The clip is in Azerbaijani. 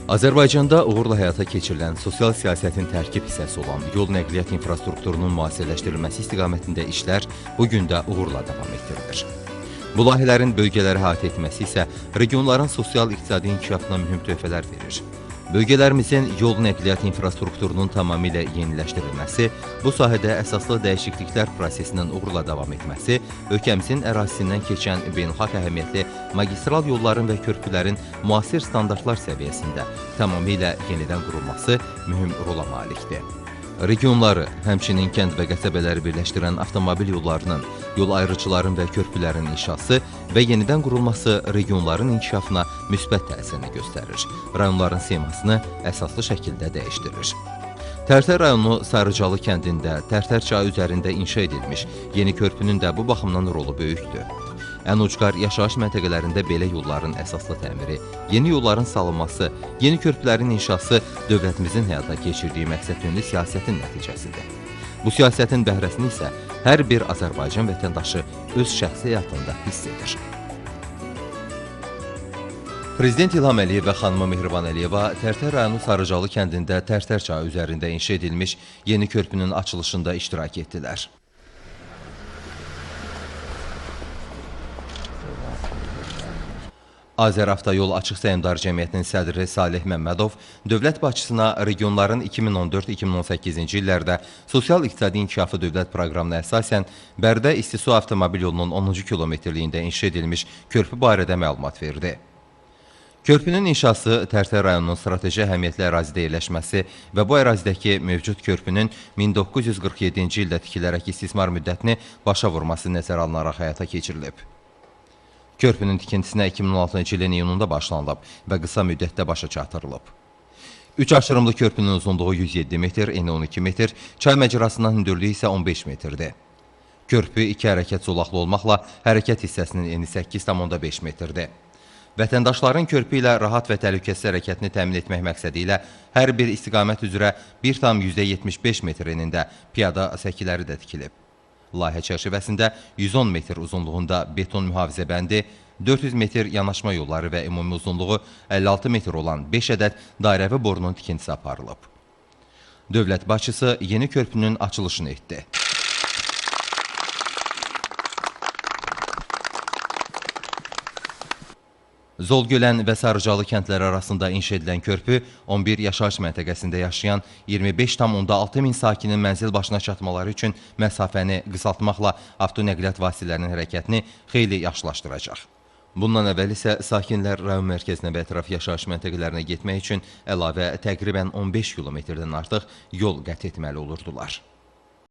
Azərbaycanda uğurla həyata keçirilən sosial siyasətin tərkib hissəsi olan yol nəqliyyat infrastrukturunun müasirləşdirilməsi istiqamətində işlər bu gün də uğurla davam etdirilir. Bu layihələrin bölgələri əhatə etməsi isə regionların sosial-iqtisadi inkişafına mühüm töhfələr verir. Bölgələrimizin yol nəqliyyat infrastrukturunun tamamilə yeniləşdirilməsi, bu sahədə əsaslı dəyişikliklər prosesinin uğurla davam etməsi, ölkəmizin ərazisindən keçən beynəlxalq əhəmiyyətli magistral yolların və körpülərin müasir standartlar səviyyəsində tamamilə yenidən qurulması mühüm rola malikdir. Regionları, həmçinin kənd və qəsəbələri birləşdirən avtomobil yollarının, yol ayrıcıların və körpülərin inşası və yenidən qurulması regionların inkişafına müsbət təsirini göstərir. Rayonların simasını əsaslı şəkildə dəyişdirir. Tərtər rayonu Sarıcalı kəndində Tərtər çayı üzərində inşa edilmiş yeni körpünün də bu baxımdan rolu böyükdür. Ən ucqar yaşayış məntəqələrində belə yolların əsaslı təmiri, yeni yolların salınması, yeni körpülərin inşası dövlətimizin həyata keçirdiyi məqsədyönlü siyasətin nəticəsidir. Bu siyasətin bəhrəsini isə hər bir Azərbaycan vətəndaşı öz şəxsi həyatında hiss edir. Prezident İlham Əliyev və xanımı Mehriban Əliyeva Tərtər rayonu Sarıcalı kəndində Tərtər çayı üzərində inşa edilmiş yeni körpünün açılışında iştirak etdilər. Azəravtoyol Açıq Səhmdar Cəmiyyətinin sədri Salih Məmmədov dövlət başçısına regionların 2014-2018-ci illərdə sosial-iqtisadi inkişafı dövlət proqramına əsasən Bərdə İstisu avtomobil yolunun 10-cu kilometrliyində inşa edilmiş körpü barədə məlumat verdi. Körpünün inşası Tərtər rayonunun strateji əhəmiyyətli ərazidə yerləşməsi və bu ərazidəki mövcud körpünün 1947-ci ildə tikilərək istismar müddətini başa vurması nəzərə alınaraq həyata keçirilib. Körpünün tikintisinə 2016-cı ilin iyununda başlanılıb və qısa müddətdə başa çatdırılıb. Üç aşırımlı körpünün uzunluğu 107 metr, eni 12 metr, çay məcrasından hündürlüyü isə 15 metrdir. Körpü iki hərəkət zolaqlı olmaqla hərəkət hissəsinin eni 8,5 metrdir. Vətəndaşların körpü ilə rahat və təhlükəsiz hərəkətini təmin etmək məqsədi ilə hər bir istiqamət üzrə 1,75 metr enində piyada səkiləri də tikilib. Layihə çərçivəsində 110 metr uzunluğunda beton mühafizə bəndi, 400 metr yanaşma yolları və ümumi uzunluğu 56 metr olan 5 ədəd dairəvi borunun tikintisi aparılıb. Dövlət başçısı yeni körpünün açılışını etdi. Zolgölən və Sarıcalı kəndləri arasında inşa edilən körpü 11 yaşayış məntəqəsində yaşayan 25,6 min sakinin mənzil başına çatmaları üçün məsafəni qısaltmaqla avtonəqliyyat vasitələrinin hərəkətini xeyli yaxşılaşdıracaq. Bundan əvvəl isə sakinlər rayon mərkəzinə və ətraf yaşayış məntəqələrinə getmək üçün əlavə təqribən 15 kilometrdən artıq yol qət etməli olurdular.